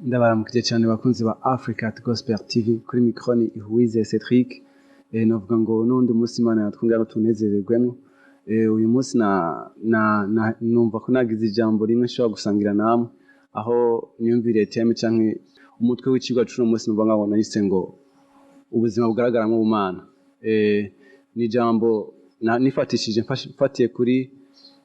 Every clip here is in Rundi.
Ndabaramukije cyane bakunzi ba Africa Gospel TV. Kuri micro ni Ihuize Cedric. Navuga ngo n'undi munsi Imana yatwongera ngo tunezererwemo. Uyu munsi na numva ko nagize ijambo rimwe nshobora gusangira namwe, aho niyumviriye thème canke umutwe w'icigwa c'uno munsi, numva nkaho nahise ngo ubuzima bugaragaramwo ubumana. Ni ijambo nifatishije mfatiye kuri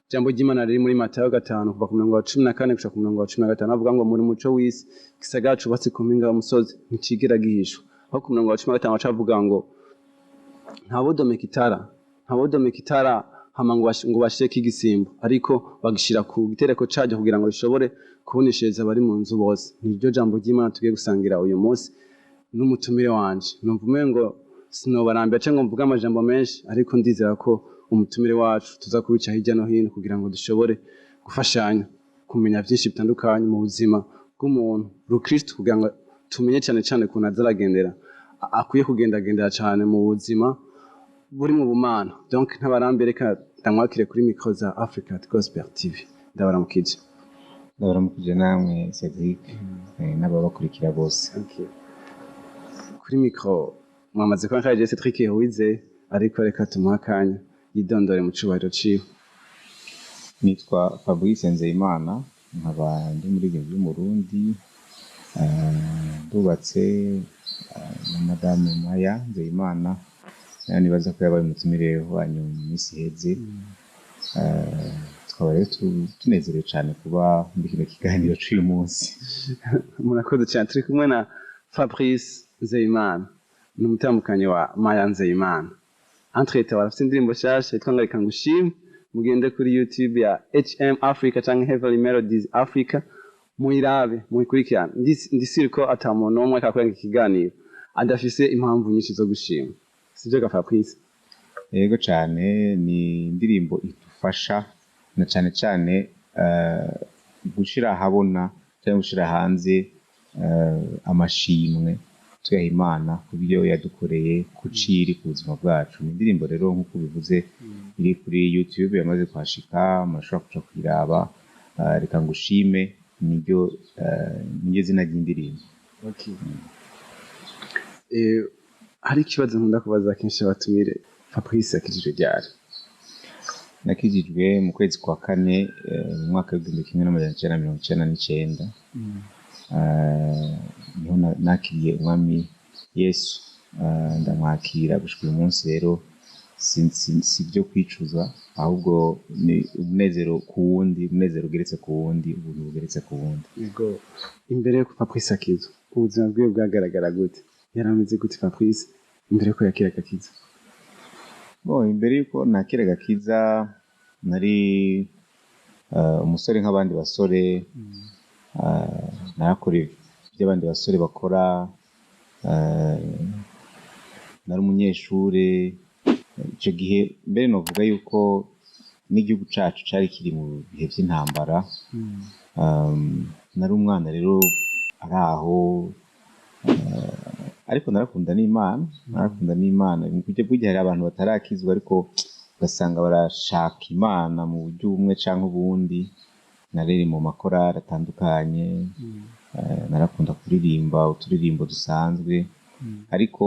ijambo ry'Imana riri muri Matayo 5, kuva ku murongo wa 14 gushika ku murongo wa 15, avuga ngo: "Muri muco w'isi, igisagara cubatse ku mpinga y'umusozi nticigera gihishwa." Aho ku murongo wa 15 baca bavuga ngo: "Ntawodomeka itara hama ngo bashireko igisimbo, ariko bagishira ku gitereko caryo kugira ngo rishobore kuboneshereza abari mu nzu bose." Niryo jambo ry'Imana tugiye gusangira uyu munsi n'umutumire wanje. Numva umengo sinobarambira canke ngo mvuge amajambo menshi, ariko ndizera ko umutumire wacu tuza kubica hirya no hino kugira ngo dushobore gufashanya kumenya vyinshi bitandukanye mu buzima bw'umuntu rukristo, kugira ngo tumenye cane cane ukuntu aza aragendera, akwiye kugendagendera cane mu buzima buri mu bumana. Donc ntabarambiye, reka ndamwakire kuri micro za Africa Gospel TV. Ndabaramukije. Ndabaramukije namwe Cedric, n'ababakurikira bose. Okay. Kuri micro mwamaze kuba nkaje Cedric Uwize, ariko reka tumuhe akanya yidondore mu cubahiro ciwe. Nitwa Fabrice Nzeyimana, nkaba ndi umuririmbyi w'Umurundi, ndubatse na Madame Maya Nzeyimana, nawe nibaza ko yabaye umutumire wanyu mu minsi iheze. Tukaba rero tunezerewe cyane kuba muri kino kiganiro c'uyu munsi. Murakoze cyane. Turi kumwe na Fabrice Nzeyimana, ni umutambukanyi wa Maya Nzeyimana. Entre-temps barafite indirimbo nshasha yitwa ngo "Reka ngushime". Mugende kuri YouTube ya HM Africa canke Heavenly Melodies Africa, muyirabe, muyikurikirane. Ndisiri ko ata muntu n'umwe akakuranga ikiganiro adafise impamvu nyinshi zo gushima, sivyo ga Fabrice? Yego cyane, ni indirimbo idufasha na cyane cyane gushira ahabona cyangwa gushira hanze amashimwe tuyaha Imana ku byo yadukoreye, ku ciri ku buzima bwacu. Ni indirimbo rero, nk'uko bivuze, iri kuri YouTube, yamaze kuhashika, murashobora kuja kuyiraba. "Reka ngushime" niryo zina ry'indirimbo. Okay. Hari ikibazo nkunda kubaza kenshi abatumire: Fabrice yakijijwe ryari? Nakijijwe mu kwezi kwa kane, mu mwaka w'1999. Niho nakiriye Umwami Yesu. Ndamwakira gushika uyu munsi. Rero si ibyo kwicuza, ahubwo ni umunezero ku wundi, umunezero ugeretse ku wundi, ubuntu bugeretse ku wundi. Yego. Imbere yuko Fabrice akizwa, ubuzima bwiwe bwagaragara gute? Yari ameze gute Fabrice imbere yuko yakira agakiza? Bo, imbere yuko nakira agakiza, nari umusore nk'abandi basore. Narakora ibyo abandi basore bakora. Nari umunyeshure icyo gihe. Mbere novuga yuko n'igihugu cacu cari kiri mu bihe vy'intambara. Nari umwana rero ari aho, ariko narakunda n'Imana, narakunda n'Imana. Mu buryo burya hari abantu batarakizwa, ariko ugasanga barashaka Imana mu buryo bumwe canke ubundi. Nariri mu makorari atandukanye, narakunda kuririmba uturirimbo dusanzwe, ariko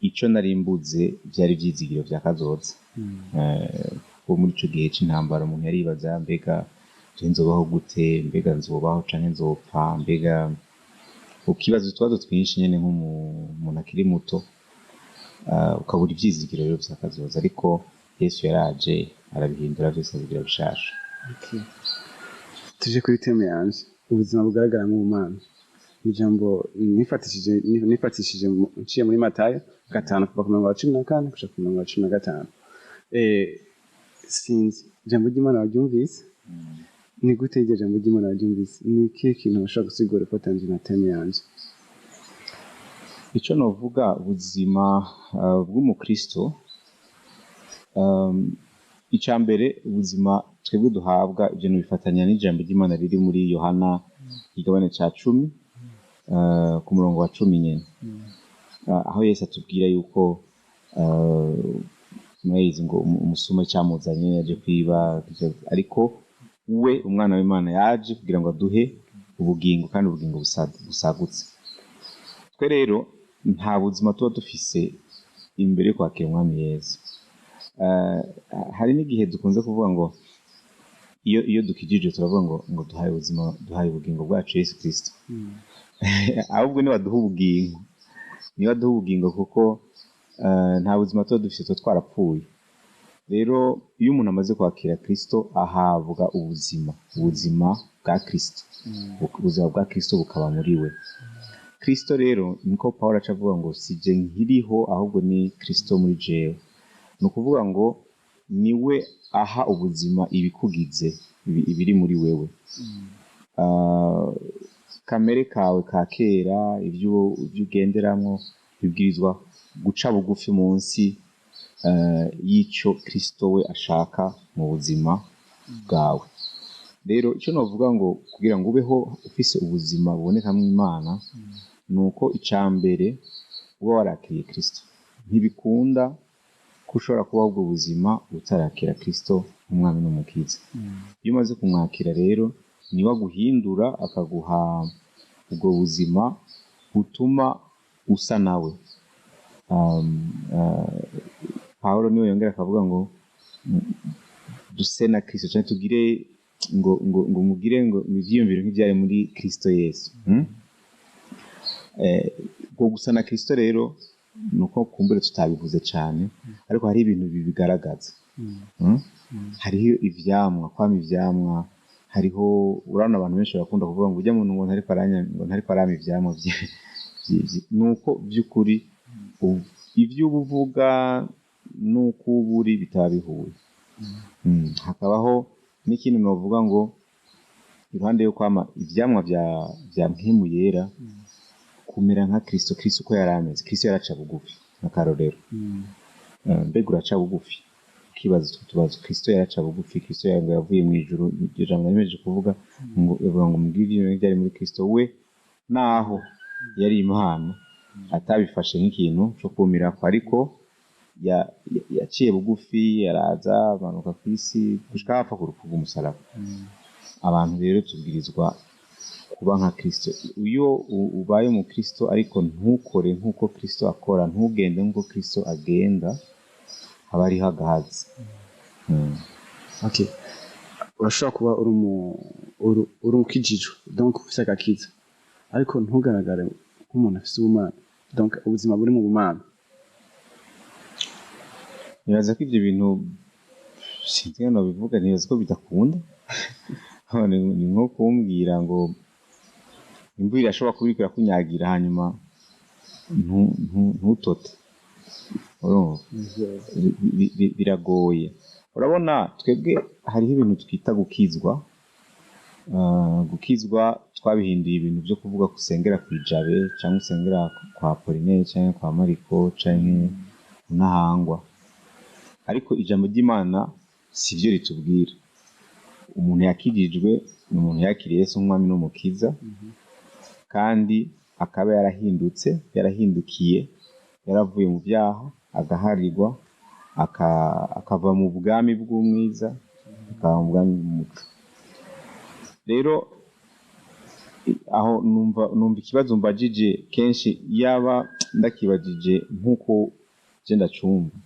ico nari mbuze vyari ivyizigiro vya kazoza. Kuko muri ico gihe c'intambara umuntu yaribaza: mbega je nzobaho gute? Mbega nzobaho canke nzopfa? Mbega ukibaza utubazo twinshi nyene nk'umuntu akiri muto, ukabura ivyizigiro rero vya kazoza. Ariko Yesu yaraje, arabihindura vyose, abigira bishasha. Okay. Tuje kuri thème yanje, ubuzima bugaragara nk'ubumana. Ijambo nifatishije nciye muri Matayo 5, kuva ku murongo wa 14 gushika ku murongo wa 15. Sinzi ijambo ry'Imana waryumvise ni gute? Iryo jambo ry'Imana waryumvise, ni ikihe kintu bashobora gusigura ufatanyije na thème yanje? Ico novuga, ubuzima bw'umukristo, ica mbere, ubuzima twebwe duhabwa, ivyo bifatanya n'ijambo ry'Imana riri muri Yohana igabane ca 10, ku murongo wa 10 nyene, aho Yesu atubwira yuko, murayizi, ngo umusuma camuzanye yaje kwiba, ariko we Umwana w'Imana yaje kugira ngo aduhe Ubugingo, kandi ubugingo busagutse. Twe rero nta buzima tuba dufise imbere yo kwakira Umwami Yesu. Hari n'igihe dukunze kuvuga ngo iyo dukijije turavuga ngo duhaye ubuzima, duhaye ubugingo bwacu Yesu Kristo. Ahubwo niwe aduha ubugingo, niwe aduha ubugingo, kuko nta buzima tuba dufise, tuba twarapfuye. Rero iyo umuntu amaze kwakira Kristo ahabwa ubuzima, ubuzima bwa Kristo, ubuzima bwa Kristo bukaba muri we. Kristo rero niko Pawulo aca avuga ngo si je nkiriho, ahubwo ni Kristo muri jewe. Ni ukuvuga ngo niwe aha ubuzima ibikugize, ibiri muri wewe. Kamere kawe ka kera, ibyo ugenderamwo bibwirizwa guca bugufi munsi y'ico Kristo we ashaka mu buzima bwawe. Rero ico novuga ngo kugira ngo ubeho ufise ubuzima bubonekamwo Imana, nuko ica mbere uba warakiriye Kristo. Ntibikunda ko ushobora kubaho ubwo buzima utarakira Kristo nk'umwami n'umukiza. Iyo umaze kumwakira rero niwe aguhindura, akaguha ubwo buzima butuma usa nawe. Pawulo niwe yongera akavuga ngo duse na Kristo, canke tugire ngo mugire ngo ivyiyumviro nk'ivyari muri Kristo Yesu. Ubwo gusa na Kristo rero nuko kumbure tutabivuze cane, ariko hari ibintu bibigaragaza. Hariho ivyamwa, kwama ivyamwa, hariho urabona abantu benshi bakunda kuvuga ngo ujya muntu ngo ntariko aranya, ngo ntariko arama ivyamwa nuko by'ukuri ivyo uvuga nuko uburi bitaba bihuye. Hakabaho n'ikindi novuga ngo iruhande yo kwama ivyamwa vya mpwemu yera, kumera nka Kristo. Kristo uko yari ameze, Kristo yaraca bugufi nk'akarorero. Mbega uraca bugufi? Ukibaza utwo tubazo. Kristo yaraca bugufi, Kristo ngo yavuye mu ijuru, iryo jambo narimejeje kuvuga ngo yavuga ngo mugire ivyiyumviro byari muri Kristo we, naho yari Imana atabifashe nk'ikintu co kumirako, ariko yaciye bugufi, araza amanuka kw'isi gushika apfa ku rupfu rw'umusaraba. Abantu rero tubwirizwa kuba nka Kristo. Iyo ubaye mu Kristo ariko ntukore nk'uko Kristo akora, ntugende nk'uko Kristo agenda, haba hariho agahazi. Okay. Urashobora kuba uri umukijijwe, donc ufise agakiza, ariko ntugaragare nk'umuntu afise ubumana, donc ubuzima buri mu bumana. Nibaza ko ivyo bintu sinzi ingene nobivuga, nibaza ko bidakunda. Ni nko kumbwira ngo imvura irashobora kuba iriko irakunyagira hanyuma ntutote. Urumva? Biragoye. Urabona twebwe hariho ibintu twita gukizwa. Gukizwa twabihinduye ibintu vyo kuvuga ko usengera kw'ijabe canke usengera kwa Apollinaire canke kwa Mariko canke Ntahangwa. Ariko ijambo ry'Imana sivyo ritubwira. Umuntu yakijijwe ni umuntu yakiriye Yesu nk'umwami n'umukiza, kandi akaba yarahindutse, yarahindukiye, yaravuye mu byaha, agaharirwa, akava mu bwami bw'umwiza, akava mu bwami bw'umuco. Rero aho numva ikibazo mbajije kenshi, yaba ndakibajije nk'uko je ndacumva,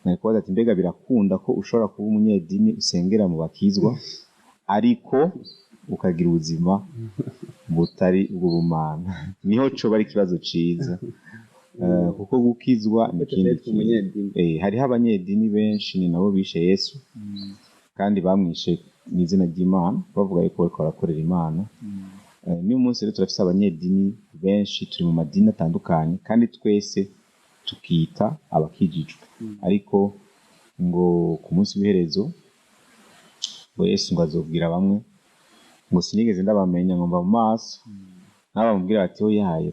nari kubaza ati mbega birakunda ko ushobora kuba umunyedini usengera mu bakizwa ariko ukagira ubuzima butari ubw'ubumana? Niho coba ari ikibazo ciza. Kuko gukizwa ni ikindi kintu. Hariho abanyedini benshi ni nabo bishe Yesu, kandi bamwishe mu izina ry'Imana, bavuga yuko bariko barakorera Imana. N'uyu munsi rero turafise abanyedini benshi, turi mu madini atandukanye, kandi twese tukita abakijijwe. Ariko ngo ku munsi w'iherezo ngo Yesu ngo azobwira bamwe ngo sinigeze ndabamenya, ngo mva mu maso. Nabo bamubwira bati oyaye,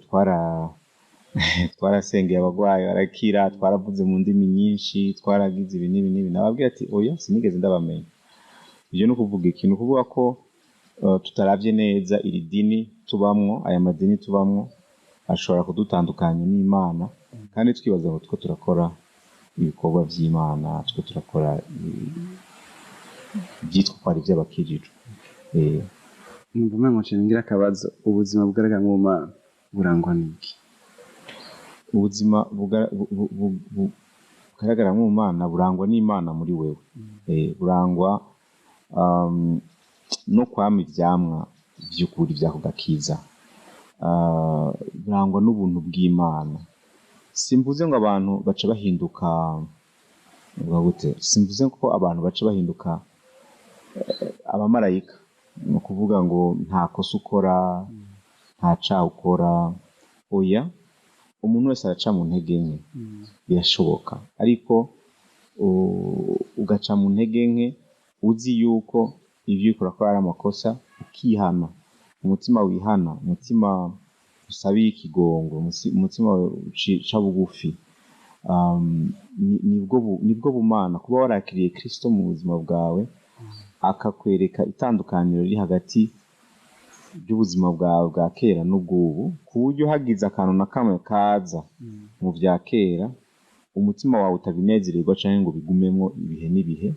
twarasengeye abagwayi barakira, twaravuze mu ndimi nyinshi, twaragize ibi n'ibi n'ibi. Nababwira ati oya, sinigeze ndabamenya. Ivyo ni ukuvuga iki? Ni ukuvuga ko tutaravye neza iri dini tubamwo, aya madini tubamwo ashobora kudutandukanya n'Imana, kandi twibaza ngo two turakora ibikorwa vy'Imana, two turakora ivyitwa ko ari ivy'abakijijwe. Numva umengo nce ngira akabazo, ubuzima bugaragara mu Mana burangwa n'iki? Ubuzima bugaragara mu Mana burangwa n'Imana muri wewe. Burangwa no kwama ivyamwa vy'ukuri vy'ako gakiza. Burangwa n'ubuntu bw'Imana. Simvuze ngo abantu baca bahinduka, uvuga gute? Simvuze ko abantu baca bahinduka abamarayika. Ni ukuvuga ngo nta kosa ukora, nta caha ukora. Oya, umuntu wese araca mu ntege nke, birashoboka. Ariko ugaca mu ntege nke uzi yuko ivyo uriko urakora ari amakosa, ukihana. Umutima wihana, umutima usabiye ikigongo, umutima uca bugufi. Nibwo bumana kuba warakiriye Kristo mu buzima bwawe, akakwereka itandukaniro riri hagati ry'ubuzima bwawe bwa kera n'ubw'ubu, ku buryo hagize akantu na kamwe kaza mu vya kera, umutima wawe utabinezererwa canke ngo bigumemwo ibihe n'ibihe,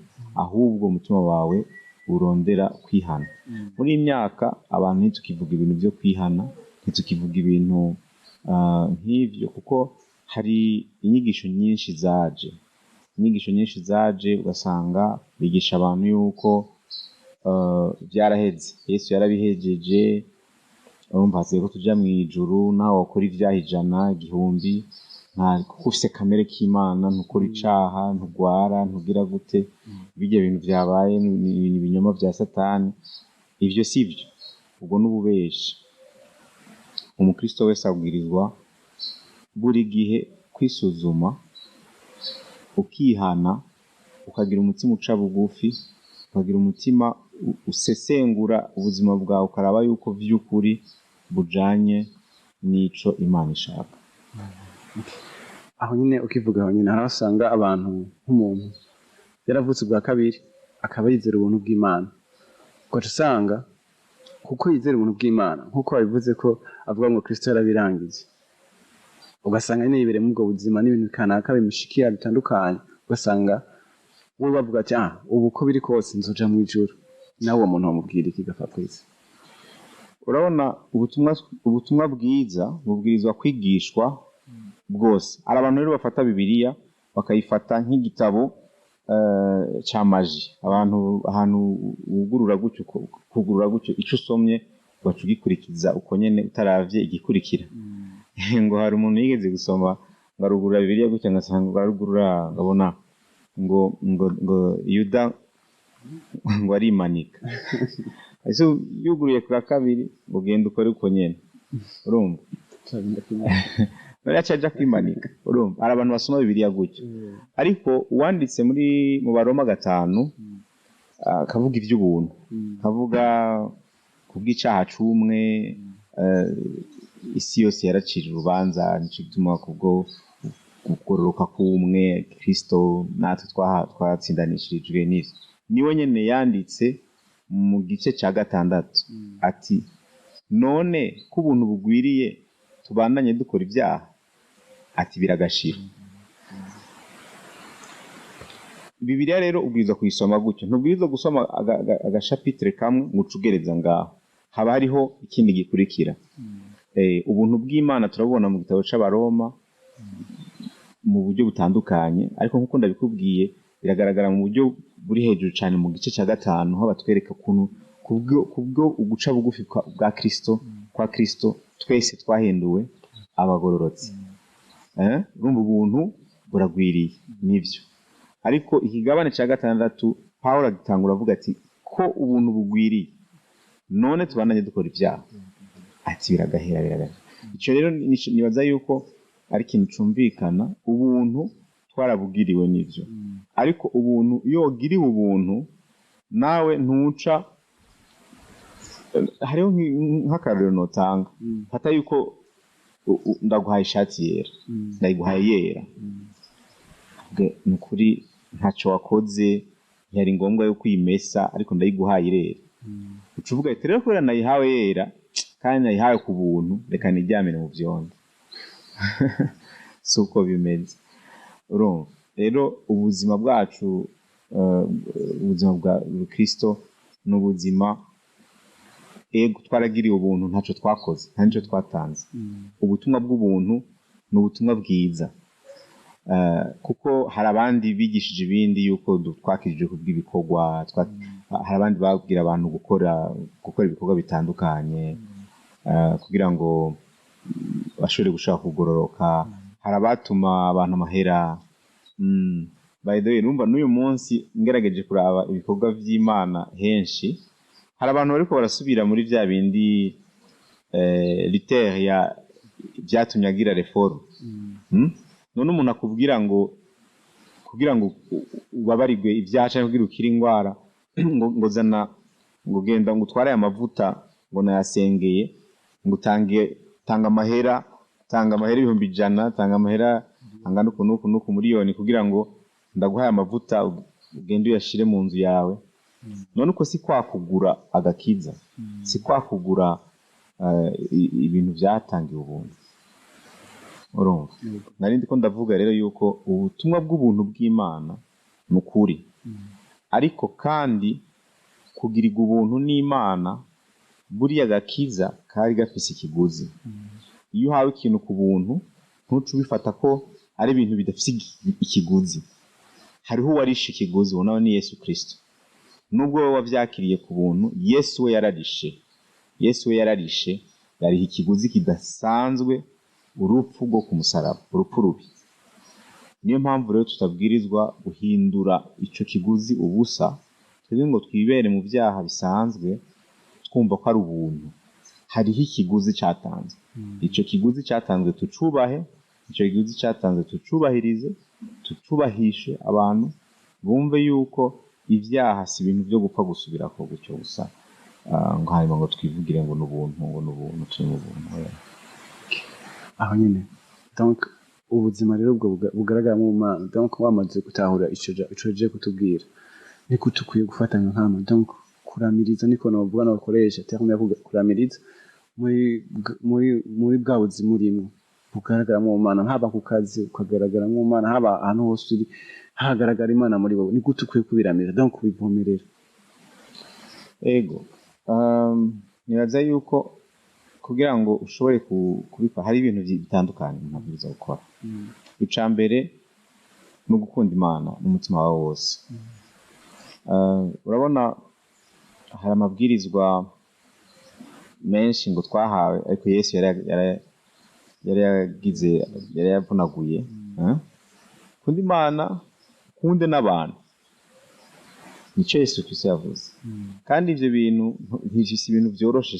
ahubwo umutima wawe urondera kwihana. Muri iyi myaka abantu ntitukivuga ibintu vyo kwihana, ntitukivuga ibintu nk'ivyo, kuko hari inyigisho nyinshi zaje. Inyigisho nyinshi zaje ugasanga bigisha abantu yuko vyaraheze, Yesu yarabihejeje, urumva hasigaye ko tuja mw'ijuru, naho wokora ivyaha 100, 1000, kuko ufise kamere k'Imana, ntukora icaha, ntugwara, ntugira gute, birya bintu vyabaye ni ibinyoma vya Satani. Ivyo sivyo, ubwo n'ububeshi. Umukristo wese abwirizwa buri gihe kwisuzuma, ukihana, ukagira umutima uca bugufi, ukagira umutima usesengura ubuzima bwawe, ukaraba yuko vy'ukuri bujanye n'ico Imana ishaka. Aho nyine ukivuga aho nyine hari aho usanga abantu nk'umuntu yaravutse ubwa kabiri akaba yizera ubuntu bw'Imana, ugaca usanga kuko yizera ubuntu bw'Imana nk'uko babivuze ko avuga ngo Kristo yarabirangije, ugasanga nyine yibereye muri ubwo buzima n'ibintu kanaka bimushikira bitandukanye, ugasanga we bavuga ati ubu uko biri kose nzoja mw'ijuru. Nawe uwo muntu wamubwira iki gapfa kwisi? Urabona ubutumwa bwiza bubwirizwa kwigishwa bwose. Hari abantu rero bafata Bibiliya bakayifata nk'igitabo ca maji. Abantu ahantu wugurura gutyo, kugurura gutyo ico usomye ugaca ugikurikiza uko nyene utaravye igikurikira. Ngo hari umuntu yigeze gusoma ngo arugurura Bibiliya gutya, ngasanga ngo arugurura ngabona ngo ngo ngo Yuda ngo arimanika. Ese yuguruye ku kabiri ngo genda ukore uko nyene. Urumva? None aca aja kwimanika. Urumva? Hari abantu basoma Bibiliya gutyo. Ariko uwanditse muri mu Baroma 5 akavuga ivy'ubuntu, akavuga kubw'icaha c'umwe, isi yose yaracira urubanza, nico gituma kubwo kugororoka k'umwe Kristo natwe twatsindanishirijwe n'ivyo. Niwe nyene yanditse mu gice ca 6 ati none ko ubuntu bugwiriye tubandanye dukora ibyaha, ati biragashira. Bibiliya rero ubwirizwa kuyisoma gutyo, ntubwirizwa gusoma agashapitre kamwe ngo ucugereza ngaho, haba hariho ikindi gikurikira. Ubuntu bw'Imana turabubona mu gitabo c'Abaroma mu buryo butandukanye, ariko nkuko ndabikubwiye biragaragara mu buryo buri hejuru cyane mu gice ca 5, aho batwereka ukuntu kubwo uguca bugufi bwa Kristo, kwa Kristo twese twahinduwe abagororotsi. Urumva ubuntu buragwiriye nivyo. Ariko ikigabane ca 6 Paulo agitangura avuga ati ko ubuntu bugwiriye none tubandanye dukora ibyaha, ati biragahera, biragahera. Ico rero nibaza yuko ari ikintu cumvikana, ubuntu twarabugiriwe nivyo. Ariko ubuntu iyo wagiriwe ubuntu nawe ntuca. Hariho nk'akarorero notanga, fata yuko ndaguhaye ishati yera, ndayiguhaye yera, ni ukuri ntaco wakoze, ntiyari ngombwa yuko uyimesa, ariko ndayiguhaye irera. Uca uvuga ati rero kubera nayihawe yera kandi nayihawe ku buntu, reka niryamire mu vyondo. Si uko bimeze. Urumva rero ubuzima bwacu, ubuzima bwa Kristo ni ubuzima Ego, twaragiriwe ubuntu, ntaco twakoze, nta nico twatanze. Ubutumwa bw'ubuntu ni ubutumwa bwiza. Kuko hari abandi bigishije ibindi yuko twakijije kubw'ibikorwa, hari abandi babwira abantu gukora ibikorwa bitandukanye, kugira ngo bashobore gushaka kugororoka. Hari abatuma abantu amahera. By the way, urumva n'uyu munsi ngerageje kuraba ibikorwa vy'Imana henshi, hari abantu bariko barasubira muri vya bindi Luther ya vyatumye agira réforme. None umuntu akubwira ngo kugira ngo ubabarirwe ibyaha canke kugira ukire ingwara, ngo zana, ngo genda, ngo utware aya mavuta, ngo nayasengeye, ngo utange, tanga amahera 100,000, tanga amahera angana uku n'uku n'uku, miliyoni, kugira ngo ndaguhaye amavuta, ugende uyashire mu nzu yawe. None uko si kwa kugura agakiza, si kwa kugura ibintu vyatangiwe ubuntu? Urumva, nari ndiko ndavuga rero yuko ubutumwa bw'ubuntu bw'Imana ni ukuri, ariko kandi kugirirwa ubuntu n'Imana, buriya gakiza kari gafise ikiguzi. Iyo uhawe ikintu ku buntu, ntuce ubifata ko ari ibintu bidafise ikiguzi. Hariho uwarishe ikiguzi, uwo nawe ni Yesu Kristo. Nubwo wowe wavyakiriye ku buntu, Yesu we yararishe. Yesu we yararishe, yariha ikiguzi kidasanzwe, urupfu rwo ku musaraba, urupfu rubi. Niyo mpamvu rero tutabwirizwa guhindura ico kiguzi ubusa, twebwe ngo twibere mu vyaha bisanzwe twumva ko ari ubuntu. Hariho ikiguzi catanzwe. Ico kiguzi catanzwe tucubahe, ico kiguzi catanzwe tucubahirize, tucubahishe, abantu bumve yuko ivyaha si ibintu vyo gupfa gusubirako gutyo gusa, ngo hanyuma ngo twivugire ngo n'ubuntu, ngo n'ubuntu, turi mu buntu. Oya. Aho nyine, donc ubuzima rero ubwo bugaragara mu Mana, donc wamaze gutahura ico je kutubwira, niko tukwiye gufatanya nkama, donc kuramiriza, niko novuga, nokoresha terme yo kuramiriza muri bwa buzima urimwo bugaragara mu Mana, haba ku kazi ukagaragara mu Mana, haba ahantu hose uri hagaragara Imana muri wowe. Ni gute ukwiye kubiramiriza, donc kubivomerera? Ego, nibaza yuko kugira ngo ushobore kubikora, hari ibintu bitandukanye umuntu abwirizwa gukora. Ica mbere ni ugukunda Imana n'umutima wawe wose. Urabona hari amabwirizwa menshi ngo twahawe, ariko Yesu yari yagize, yari yavunaguye, eh? Kunda Imana, ukunde n'abantu, nico Yesu Kristo yavuze. Kandi ivyo bintu ntifise ibintu vyoroshe.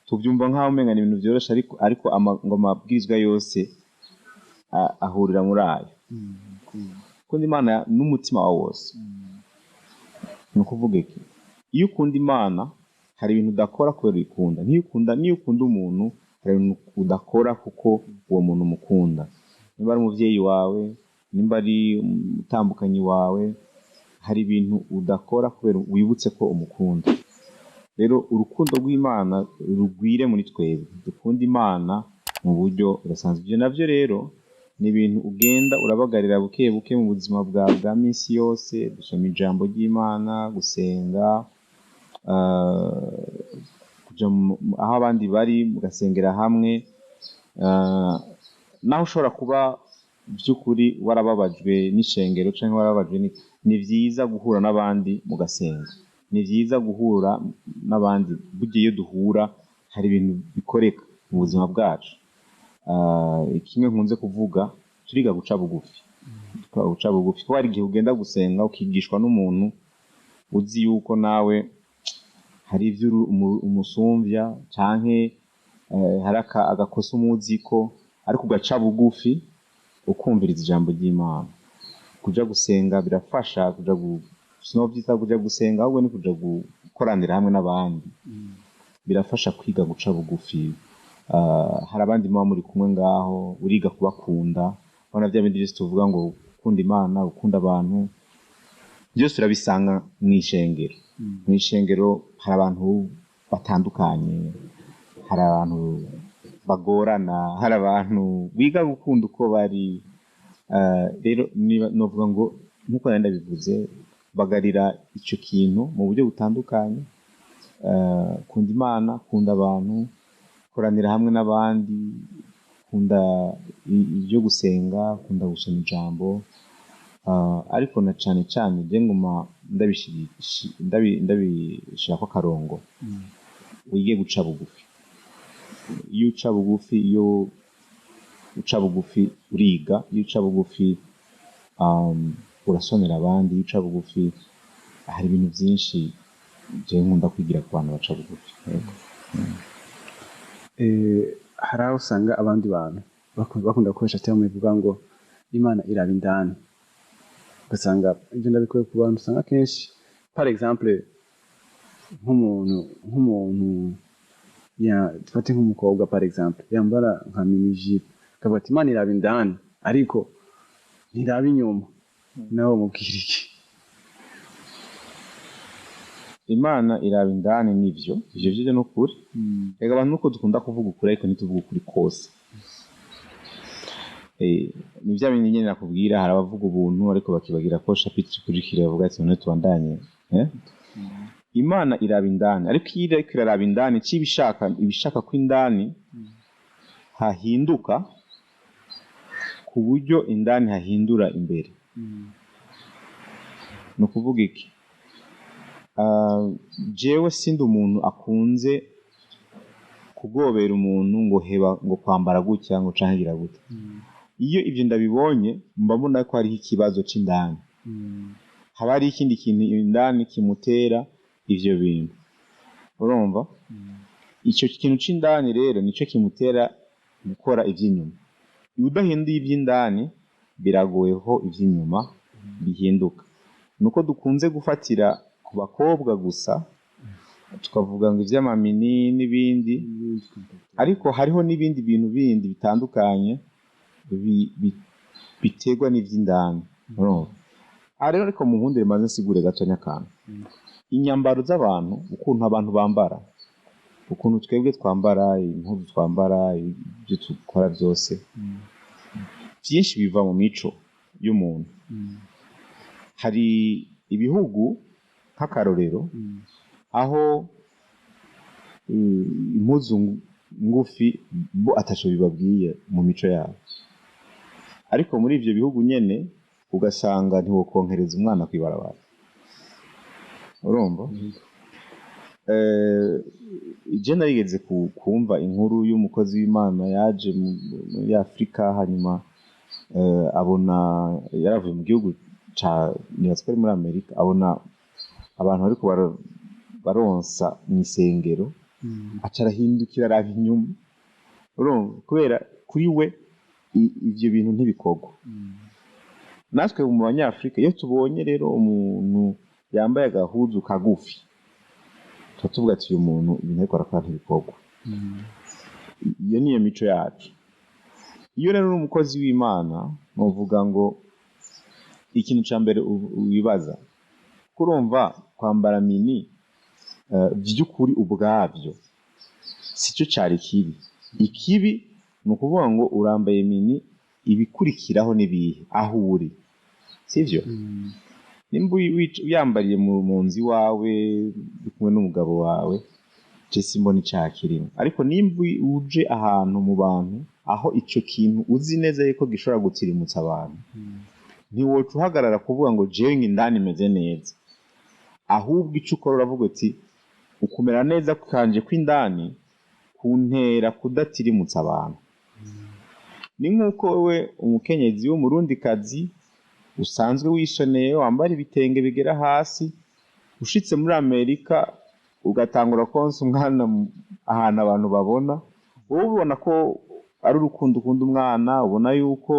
Tuvyumva nk'aho umenga ni ibintu vyoroshe, ariko ngo amabwirizwa yose ahurira muri ayo: kunda Imana n'umutima wawe wose. Ni ukuvuga iki? Iyo ukunda Imana, hari ibintu udakora kubera uyikunda. Niyo ukunda umuntu, hari ibintu udakora kuko uwo muntu umukunda, nimba ari umuvyeyi wawe, nimba ari umutambukanyi wawe, hari ibintu udakora kubera wibutse ko umukunda. Rero urukundo rw'Imana rugwire muri twebwe, dukunde Imana mu buryo budasanzwe. Ivyo navyo rero ni ibintu ugenda urabagarira buke buke mu buzima bwawe bwa misi yose: gusoma ijambo ry'Imana, gusenga, kuja aho abandi bari mugasengera hamwe. Naho ushobora kuba by'ukuri warababajwe n'ishengero canke warababajwe, ni vyiza guhura n'abandi mugasenga, ni vyiza guhura n'abandi. Burya iyo duhura hari ibintu bikoreka mu buzima bwacu. Kimwe nkunze kuvuga, turiga guca bugufi. Turiga guca bugufi kuko hari igihe ugenda gusenga ukigishwa n'umuntu uzi yuko nawe hari ivyo umusumvya, canke hari agakosa umuziko, ariko ugaca bugufi ukumviriza ijambo ry'Imana. Kuja gusenga birafasha. Kuja sinovyita kuja gusenga, ahubwo ni kuja gukoranira hamwe n'abandi, birafasha kwiga guca bugufi. Hari abandi muba muri kumwe ngaho, uriga kubakunda. Urabona vya bindi vyose tuvuga ngo gukunda Imana, gukunda abantu, byose urabisanga mw'ishengero. Mw'ishengero hari abantu batandukanye, hari abantu bagorana, hari abantu biga gukunda uko bari. Rero niba novuga ngo, nkuko nari ndabivuze, bagarira ico kintu mu buryo butandukanye. Kunda Imana, kunda abantu, koranira hamwe n'abandi, kunda ibyo gusenga, kunda gusoma ijambo. Ariko na cane cane je nguma ndabishirako akarongo, wige guca bugufi. Iyo uca bugufi, iyo uca bugufi uriga, iyo uca bugufi urasonera abandi, iyo uca bugufi hari ibintu byinshi je nkunda kwigira ku bantu baca bugufi. Yego. Hari aho usanga abandi bantu bakunda gukoresha terme ivuga ngo Imana iraba indani, ugasanga ibyo ndabikuye ku bantu usanga kenshi, par exemple nk'umuntu ya dufate nk'umukobwa par exemple yambara nka mini jupe, akavuga ati Imana iraba indani ariko ntiraba inyuma, nawe mubwira iki? Imana iraba indani, nivyo, ivyo vyo ni ukuri. Rega abantu nuko dukunda kuvuga ukuri, ariko ntituvuga ukuri kose. Ni vya bindi nyene nakubwira, hari abavuga ubuntu ariko bakibagira ko chapitre ikurikira bavuga ati none tubandanye, eh? Imana iraba indani, ariko iyo iriko iraraba indani, ico ibishaka, ibishaka ko indani hahinduka, ku buryo indani hahindura imbere. Ni ukuvuga iki? Jewe sindi umuntu akunze kugobera umuntu ngo heba ngo kwambara gutya ngo canke gira gutya. Iyo ivyo ndabibonye, mba mbona ko hariho ikibazo c'indani, haba hari ikindi kintu indani kimutera ivyo bintu. Urumva, ico kintu c'indani rero nico kimutera gukora ivy'inyuma. Iyo udahinduye ivy'indani, biragoye ko ivy'inyuma bihinduka. Nuko dukunze gufatira ku bakobwa gusa, tukavuga ngo ivy'amamini n'ibindi, ariko hariho n'ibindi bintu bindi bitandukanye biterwa n'ivy'indani. Urumva? Aha rero, ariko munkundire maze nsigure gatonya akantu. Inyambaro z'abantu, ukuntu abantu bambara, ukuntu twebwe twambara, impuzu twambara, ibyo dukora byose, byinshi biva mu mico y'umuntu. Hari ibihugu, nk'akarorero, aho impuzu ngufi bo ataco bibabwiye mu mico yabo, ariko muri ivyo bihugu nyene ugasanga ntiwokonkereza umwana kw'ibarabara. Urumva? Je narigeze kumva inkuru y'umukozi w'Imana yaje muri Afrika, hanyuma abona, yaravuye mu gihugu ca, nibaza ko ari muri Amerika, abona abantu bariko baronsa mw'isengero, aca arahindukira araba inyuma. Urumva, kubera kuri we ivyo bintu ntibikorwa. Natwe mu Banyafrika, iyo tubonye rero umuntu yambaye agahuzu kagufi, tuba tuvuga ati uyu muntu ibintu ariko arakora ntibikorwa. Iyo niyo mico yacu. Iyo rero uri umukozi w'Imana, novuga ngo ikintu ca mbere wibaza kurumva, kwambara mini vy'ukuri ubwavyo sico cari kibi. Ikibi ni ukuvuga ngo urambaye mini, ibikurikiraho n'ibihe aho uri, sivyo? Nimba uyambariye mu nzu iwawe uri kumwe n'umugabo wawe, je simbona icaha kirimo. Ariko nimba uje ahantu mu bantu, aho ico kintu uzi neza yuko gishobora gutirimutsa abantu, ntiwoca uhagarara kuvuga ngo jewe indani meze neza. Ahubwo ico ukora, uravuga uti ukumera neza kanje kw'indani kuntera kudatirimutsa abantu. Ni nk'uko wewe umukenyezi w'Umurundikazi usanzwe wishoneye, wambara ibitenge bigera hasi, ushitse muri Amerika ugatangura konsa umwana ahantu abantu babona, wowe ubona ko ari urukundo ukunda umwana, ubona yuko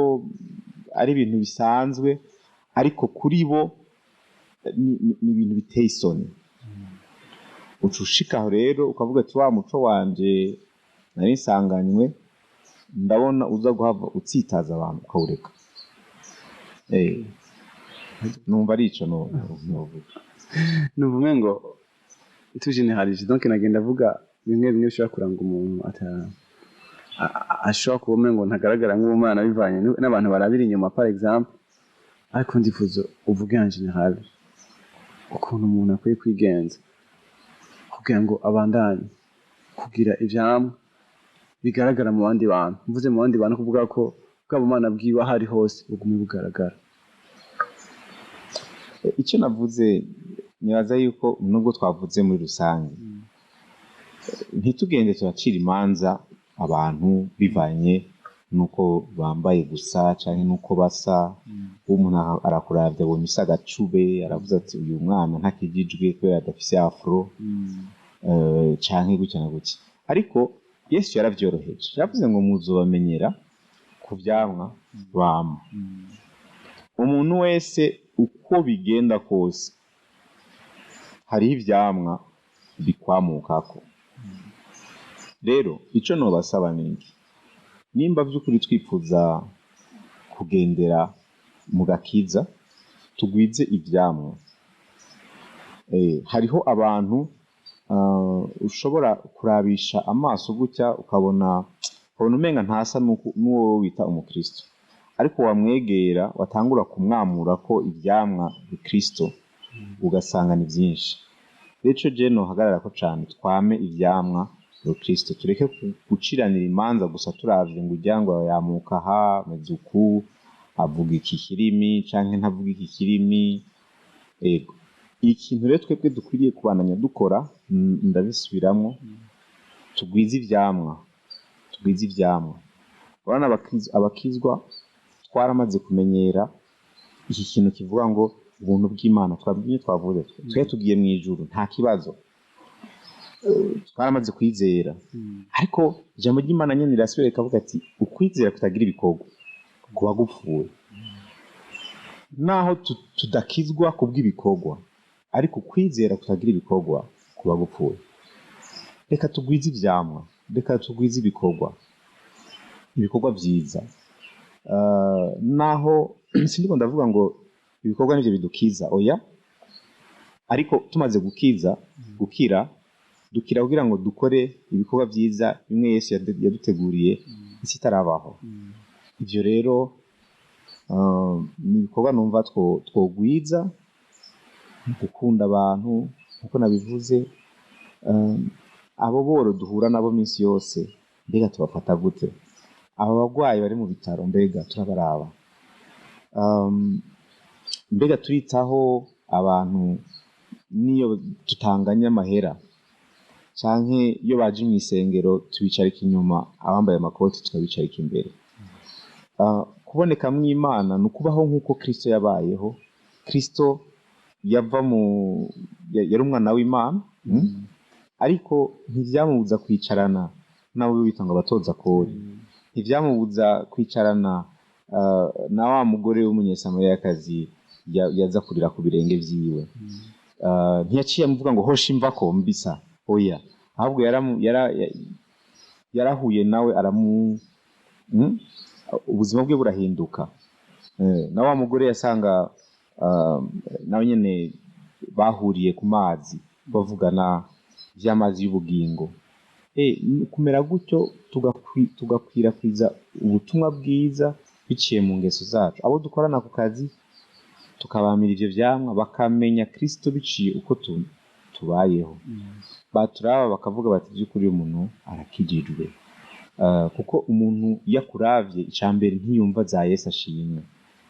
ari ibintu bisanzwe, ariko kuri bo ni ibintu biteye isoni. Uca ushika aho rero ukavuga ati wa muco wanje nari nsanganywe, ndabona uza guhava utsitaza abantu, ukawureka. Numva ari ico novuga. Numva umengo tugeneralije, donc nagenda avuga bimwe bimwe bishobora kuranga umuntu ashobora kuba umengo ntagaragara nk'umwana bivanye n'abantu barabira inyuma, par exemple. Ariko ndifuza uvuge en général ukuntu umuntu akwiye kwigenza. Kugira ngo abandanye kugira ivyamwa bigaragara mu bandi bantu. Mvuze mu bandi bantu, kuvuga ko bwa bumana bwiwe aho ari hose bugume bugaragara. Icyo navuze, nibaza yuko nubwo twavuze muri rusange, ntitugende turacira imanza abantu bivanye nuko bambaye gusa canke nuko basa. Umuntu arakuravya, abonye usa agacube, aravuze ati: "Uyu mwana ntakijijwe kubera adafise afro," canke gutya na gutya. Ariko Yesu yaravyoroheje, yaravuze ngo: "Muzobamenyera ku vyamwa bama." Umuntu wese, uko bigenda kose, hariho ivyamwa bikwamukako. Rero ico nobasaba ni iki: nimba vy'ukuri twifuza kugendera mu gakiza, tugwize ivyamwa. Hariho abantu ushobora kurabisha amaso gutya, ukabona umenga ntasa n'uwo wita umukristo, ariko wamwegera, watangura kumwamura ko ivyamwa bikristo, ugasanga ni vyinshi. Rero ico je nohagarara ko cane, twame ivyamwa Kristo, tureke guciranira imanza gusa turavye ngo urya ngo yamuka aha, ameze uku, avuga iki kirimi canke ntavuga iki kirimi. Ego, ikintu rero twebwe dukwiriye kubandanya dukora, ndabisubiramwo, tugwize ivyamwa, tugwize ivyamwa. Urabona, abakizwa twaramaze kumenyera iki kintu kivuga ngo ubuntu bw'Imana, twabwiye, twavuze, twe tugiye mu ijuru, nta kibazo, twaramaze kwizera. Ariko ijambo ry'Imana nyene rirasubira rikavuga ati: "Ukwizera kutagira ibikorwa kuba gupfuye." Naho tudakizwa kubw'ibikorwa, ariko ukwizera kutagira ibikorwa kuba gupfuye. Reka tugwize ivyamwa, reka tugwize ibikorwa, ibikorwa vyiza. Naho sindiko ndavuga ngo ibikorwa nivyo bidukiza, oya, ariko tumaze gukiza, gukira, dukira kugira ngo dukore ibikorwa vyiza bimwe Yesu yaduteguriye isi itarabaho. Ivyo rero ni ibikorwa numva twogwiza, gukunda abantu nkuko nabivuze, abo boro duhura nabo minsi yose, mbega tubafata gute? Aba bagwayi bari mu bitaro, mbega turabaraba? Mbega turitaho abantu niyo tutanganya amahera, canke iyo baje mw'isengero tubicarika inyuma, abambaye amakoti tukabicarika imbere? Kuboneka mw'Imana ni ukubaho nk'uko Kristo yabayeho. Kristo yava mu yari umwana w'Imana, Ariko ntivyamubuza kwicarana n'abo bita ngo abatoza kori, ntivyamubuza kwicarana na wa mugore w'umunyesamariyakazi yaza kurira ku birenge vyiwe. Ntiyaciye amuvuga ngo: "Hosha, imvako mbisa," oya, ahubwo yarahuye nawe, aramu ubuzima bwe burahinduka. Na wa mugore yasanga nawe nyene bahuriye ku mazi, bavugana vy'amazi y'ubugingo. Kumera gutyo, tugakwirakwiza ubutumwa bwiza biciye mu ngeso zacu. Abo dukorana ku kazi tukabamira ivyo vyamwa, bakamenya Kristo biciye uko tubayeho. Baturaba bakavuga bati: "Vy'ukuri uyu muntu arakijijwe." Kuko umuntu iyo akuravye, icambere ntiyumva za Yesu ashimwe,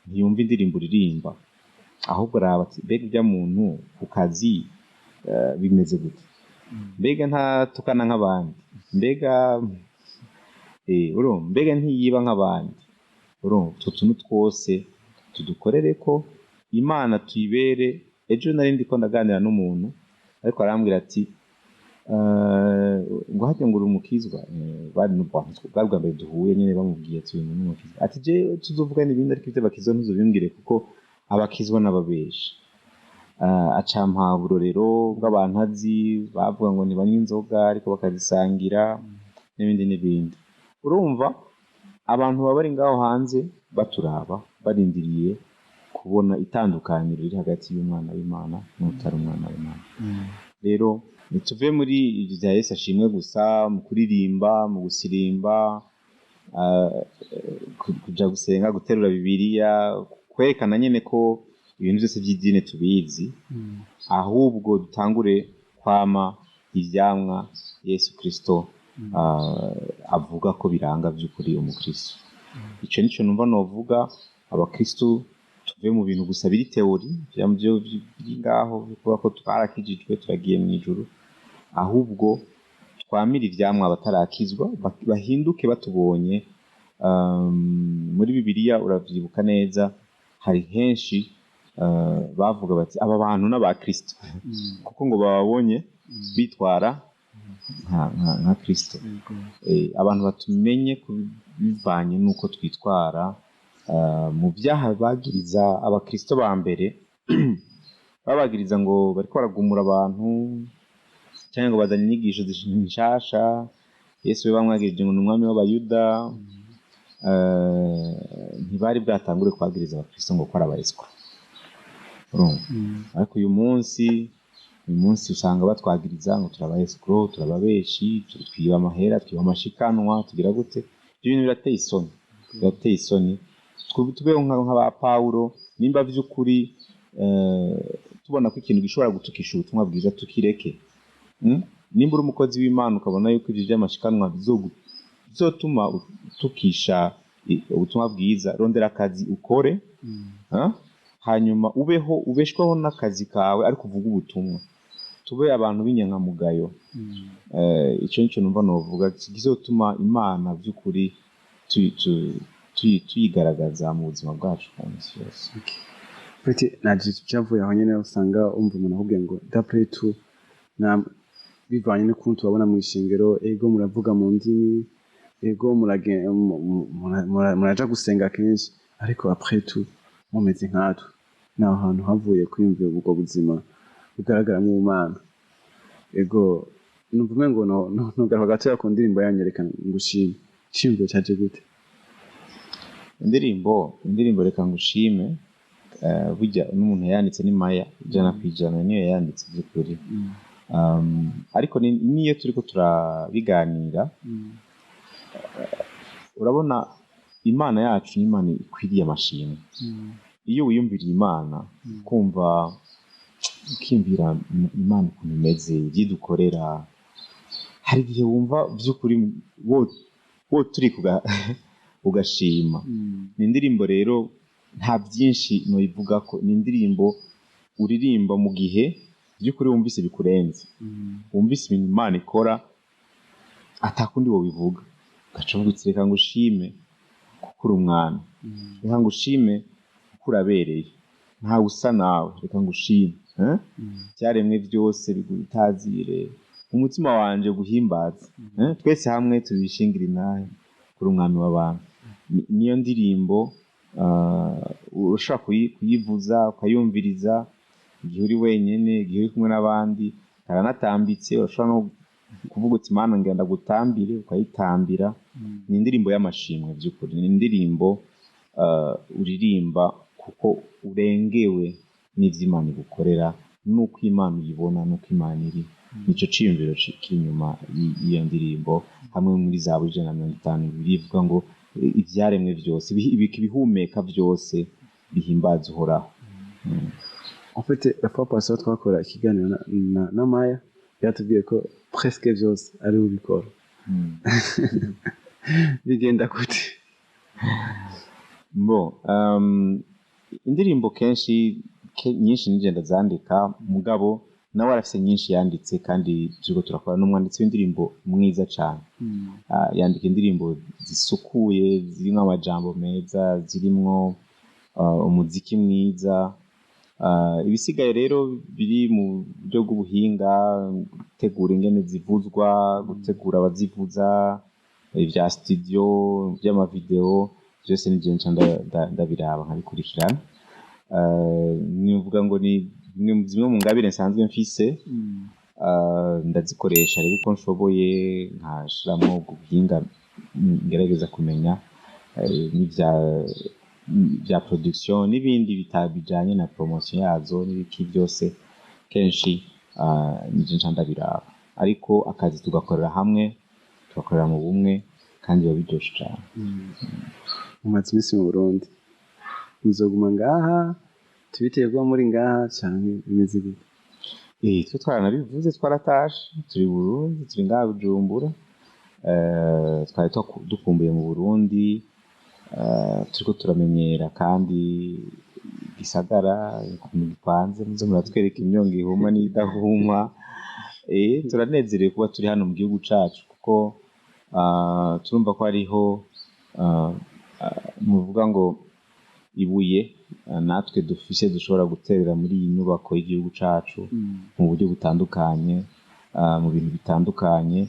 ntiyumva indirimbo uririmba, ahubwo araba ati: "Mbega urya muntu ku kazi bimeze gute? Mbega ntatukana nk'abandi? Mbega urumva, mbega ntiyiba nk'abandi?" Urumva, utwo tuntu twose tudukorere ko Imana tuyibere. Ejo nari ndiko ndaganira n'umuntu, ariko arambwira ati ngo harya ngo uri umukizwa? Bari bwari bwa mbere duhuye nyene, bamubwiye ati: "Uyu muntu ni umukizwa." Ati: "Jewe tuzovugana ibindi, ariko ivyo bakizwa ntuzobimbwire, kuko abakizwa n'ababeshi." Acampa uburorero bw'abantu azi bavuga ngo ntibanywa inzoga ariko bakazisangira, n'ibindi n'ibindi. Urumva, abantu baba bari ngaho hanze baturaba, barindiriye kubona itandukaniro riri hagati y'umwana w'Imana n'utari umwana w'Imana. Rero ntituve muri ivyo vya Yesu ashimwe gusa, mu kuririmba, mu gusirimba, kuja gusenga, guterura Bibiliya, kwerekana nyene ko ibintu vyose vy'idini tubizi, ahubwo dutangure kwama ivyamwa Yesu Kristo avuga ko biranga vy'ukuri umukristo. Ico nico numva novuga. Abakristo tuve mu bintu gusa biri théorie, vyo biri ngaho kuvuga ko twarakijijwe turagiye mu ijuru, ahubwo twamira ivyamwa abatarakizwa bahinduke batubonye. Muri Bibiliya uravyibuka neza, hari henshi bavuga bati aba bantu n'abakristo, kuko ngo bababonye bitwara nka Kristo. Abantu batumenye bivanye n'uko twitwara. Mu byaha bagiriza abakristo ba mbere, babagiriza ngo bariko baragumura abantu cyangwa ngo bazanye inyigisho nshasha. Yesu we bamwagirije ngo ni umwami w'abayuda. Ntibari bwatangure kwagiriza abakristo ngo ko ari abaescrocs, urumva? Ariko uyu munsi usanga batwagiriza ngo turaba escrocs, turababeshi, twiba amahera, twiba amashikanwa, tugira gute. Ibyo bintu birateye isoni, birateye isoni. Tubeho nk'aba Pawulo. Nimba vy'ukuri tubona ko ikintu gishobora gutukisha ubutumwa bwiza, tukireke. Nimba uri umukozi w'Imana ukabona yuko ivyo vy'amashikanwa bizotuma utukisha ubutumwa bwiza, rondera akazi ukore, ha? Hanyuma ubeho, ubeshwaho n'akazi kawe, ariko uvuge ubutumwa. Tube abantu b'inyankamugayo. Ico nico numva novuga kizotuma Imana vy'ukuri tuyigaragaza mu buzima bwacu bwa misi yose. Peti naje cyavuye aho nyene, usanga umva umuntu akubwiye ngo d'après tout na bivanye n'ukuntu tubabona mu ishengero, ego muravuga mu ndimi, ego muraja gusenga kenshi, ariko après tout mumeze nkatwe. Naho hantu havuye kwiyumvira ubwo buzima bugaragaramwo ubumana. Ego, numva umengo nogaruka gatoya ku ndirimbo yanyu "Reka ngushime". Iciyumviro caje gute? Indirimbo "Reka ngushime", burya n'umuntu yayanditse ni Maya, 100% niyo yayanditse by'ukuri. Ariko niyo turiko turabiganira, urabona Imana yacu ni Imana ikwiriye amashimwe. Iyo wiyumviriye Imana, kumva ukiyumvira Imana ukuntu imeze, ibyo idukorera, hari igihe wumva by'ukuri wo turi ugashima. Ni indirimbo rero nta byinshi noyivuga ko ni indirimbo uririmba mu gihe by'ukuri wumvise bikurenze, wumvise ibintu Imana ikora atakundi wobivuga, ugaca uvuga uti reka ngushime kuko uri umwami, reka ngushime kuko urabereye, ntawe usa nawe, reka ngushime, eh? Ibyaremwe byose bigutazire, umutima wanje guhimbaza, eh? Twese hamwe tubishingira inahe kuri umwami w'abantu. Niyo ndirimbo ushobora kuyivuza, ukayumviriza igihe uri wenyene, igihe uri kumwe n'abandi. Karanatambitse, urashobora no kuvuga uti Mana ngenda gutambire, ukayitambira. Ni indirimbo y'amashimwe by'ukuri, ni indirimbo uririmba kuko urengewe n'ivyo Imana igukorera, n'uko Imana uyibona, n'uko Imana iri. Nico ciyumviro kiri inyuma y'iyo ndirimbo. Hamwe muri Zaburi 150 birivuga ngo ivyaremwe vyose, ibihumeka vyose bihimbaza Uhoraho. En fait, la fois passée twakora ikiganiro na Maya, yatubwiye ko presque vyose ari ubikora. Bigenda gute? Bo, indirimbo kenshi nyinshi nije ndazandika, mugabo nawe arafise nyinshi yanditse, kandi turiko turakora n'umwanditsi w'indirimbo mwiza cane. Yandika indirimbo zisukuye, zirimwo amajambo meza, zirimwo umuziki mwiza. Ibisigaye rero biri mu buryo bw'ubuhinga, gutegura ingene zivuzwa, gutegura abazivuza, ibya studio, by'amavideo, byose ni je nca ndabiraba nkabikurikirana. Nivuga ngo ni zimwe mu ngabire nsanzwe mfise, ndazikoresha rero uko nshoboye, nkashiramwo ubwo buhinga, ngerageza kumenya n'ivya bya production n'ibindi bijanye na promotion yazo n'ibiki byose. Kenshi nije nca ndabiraba, ariko akazi tugakorera hamwe, tugakorera mu bumwe, kandi biba biryoshe cane. Mumaze iminsi mu Burundi, muzoguma ngaha? Tubiteye kuba muri ngaha canke bimeze gute? Twe twaranabivuze, twaratashe, turi Burundi, turi ngaha Bujumbura. Twari dukumbuye mu Burundi, turiko turamenyera kandi igisagara ukuntu gipanze, muze muratwereka imyonga ihuma n'idahuma. Turanezerewe kuba turi hano mu gihugu cacu, kuko turumva ko hariho muvuga ngo ibuye natwe dufise dushobora guterera muri iyi nyubako y'igihugu cacu mu buryo butandukanye, mu bintu bitandukanye,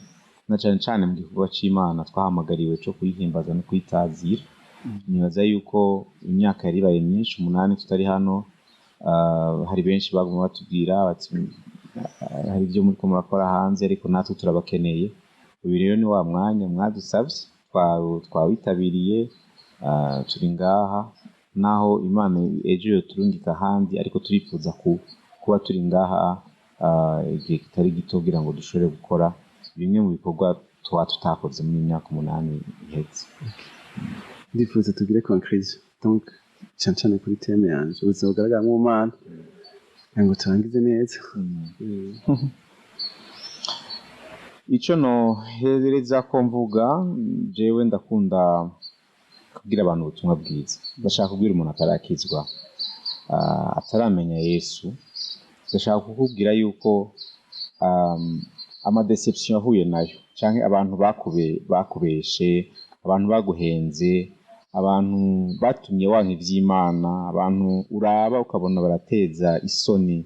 na cane cane mu gikorwa c'Imana twahamagariwe co kuyihimbaza no kuyitazira. Nibaza yuko imyaka yari ibaye myinshi, 8 tutari hano, hari benshi baguma batubwira bati hari ibyo muriko murakora hanze, ariko natwe turabakeneye. Uyu rero ni wa mwanya mwadusavye, twawitabiriye, turi ngaha, naho Imana ejo yoturungika ahandi, ariko turifuza kuba turi ngaha igihe kitari gito kugira ngo dushobore gukora bimwe mu bikorwa tuba tutakoze muri myaka 8 iheze. Ndifuza tugire conclusion, donc cyane cyane kuri theme yanje ubuzima bugaragara mu Mana, kugira ngo turangize neza. Ico nohereza ko mvuga, jewe ndakunda kubwira abantu ubutumwa bwiza. Ndashaka kubwira umuntu atarakizwa, ataramenya Yesu. Ndashaka kukubwira yuko amadeception yahuye nayo, canke abantu bakubeshe, abantu baguhenze, abantu batumye wanka ivy'Imana, abantu uraba ukabona barateza isoni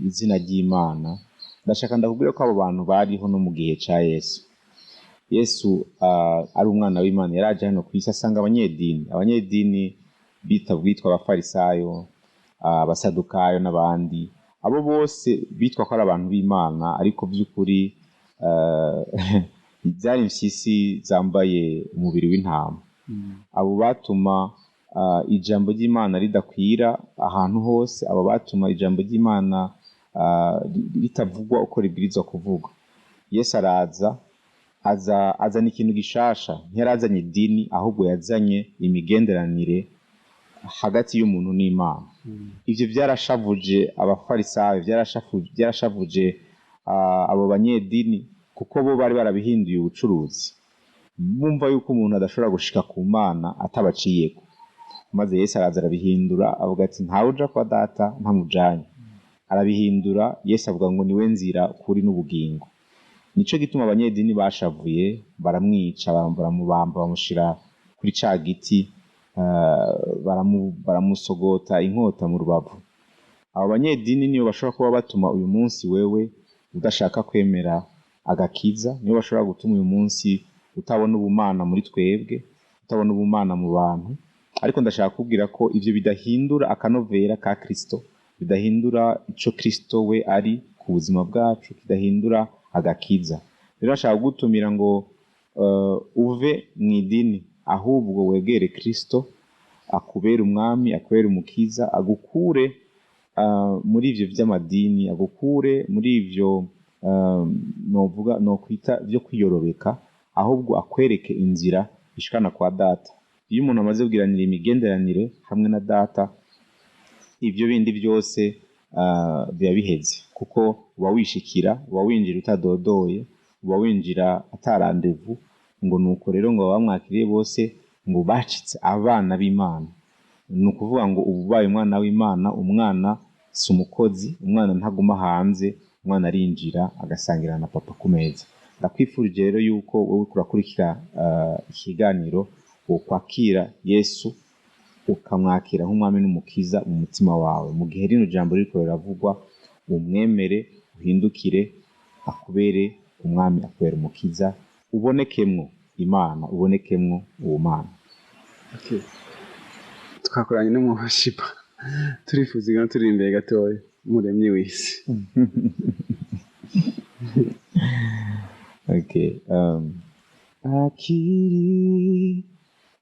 izina ry'Imana. Ndashaka ndakubwira ko abo bantu bariho no mu gihe ca Yesu. Yesu ari umwana w'Imana, yaraje hano kw'isi asanga abanyedini. Abanyedini bitwa abafarisayo, abasadukayo n'abandi. Abo bose bitwa ko ari abantu b'Imana, ariko by'ukuri byari impyisi zambaye umubiri w'intama. Abo batuma ijambo ry'Imana ridakwira ahantu hose, abo batuma ijambo ry'Imana ritavugwa uko ribwirizwa kuvugwa. Yesu araza, azana ikintu gishasha. Ntiyarazanye idini, ahubwo yazanye imigenderanire hagati y'umuntu n'Imana. Ivyo byarashavuje abafarisayo, byarashavuje abo banyedini, kuko bo bari barabihinduye ubucuruzi. Bumva yuko umuntu adashobora gushika ku Mana atabaciyeko. Maze Yesu araza arabihindura, avuga ati ntawe uja kwa data ntamujanye. Arabihindura, Yesu avuga ngo niwe nzira, kuri n'ubugingo. Nico gituma abanyedini bashavuye, baramwica, baramubamba, bamushira kuri ca giti, baramusogota inkota mu rubavu. Abo banyedini nibo bashobora kuba batuma uyu munsi wewe udashaka kwemera agakiza, nibo bashobora gutuma uyu munsi utabona ubumana muri twebwe, utabona ubumana mu bantu. Ariko ndashaka kubwira ko ivyo bidahindura akanovera ka Kristo, bidahindura ico Kristo we ari ku buzima bwacu, kidahindura agakiza. Rero ndashaka kugutumira ngo uve mu idini, ahubwo wegere Kristo, akubere umwami, akubere umukiza, agukure muri ivyo vy'amadini, agukure muri ivyo novuga nokwita vyo kwiyorobeka, ahubwo akwereke inzira ishikana kwa data. Iyo umuntu amaze kugiranira imigenderanire hamwe na data, ivyo bindi byose biba biheze, kuko uba wishikira, uba winjira utadodoye, uba winjira atarandevu, ngo nuko rero ngo bamwakiriye bose ngo bacitse abana b'Imana. Ni ukuvuga ngo ubu ubaye umwana w'Imana, umwana si umukozi, umwana ntaguma hanze, umwana arinjira agasangira na papa ku meza. Ndakwifurije rero yuko wowe urakurikira ikiganiro, wokwakira Yesu, ukamwakira nk'umwami n'umukiza mu mutima wawe. Mu gihe rino jambo ririko riravugwa, umwemere, uhindukire, akubere umwami, akubere umukiza, ubonekemwo Imana, ubonekemwo ubumana. Okay. Twakoranye n'umuwashipa, turifuza igana turi imbere gatoya, umuremyi w'isi. Okay, akiri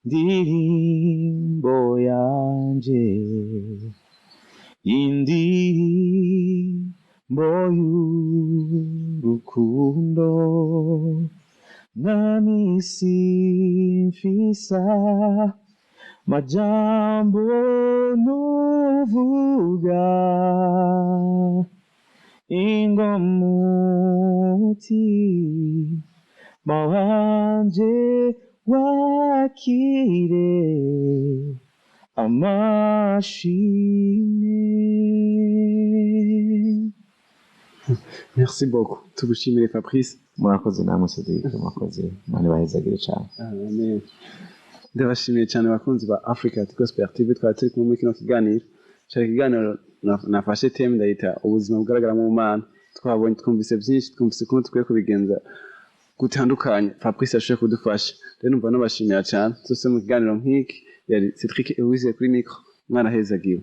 ndirimbo yanje, indirimbo y'urukundo, namisi mfisa majambo nuvuga, Ingomuti wanje wakire amashimwe. Merci beaucoup, tugushimire, Fabrice. Murakoze namwe, Cedric, murakoze. Imana ibahezagire cyane. Amen. Ndabashimiye cyane, abakunzi ba Africa Gospel TV twari turi kumwe muri kino kiganiro. Cyari ikiganiro nafashe thème ndayita "Ubuzima bugaragara mu Mana". Twabonye, twumvise byinshi, twumvise ukuntu dukwiye kubigenza gutandukanye. Fabrice yashoboye kudufasha. Rero numva nabashimira cyane. Zose mu kiganiro nk'iki, yari Cedric Ewize kuri micro. Mwarahezagiwe.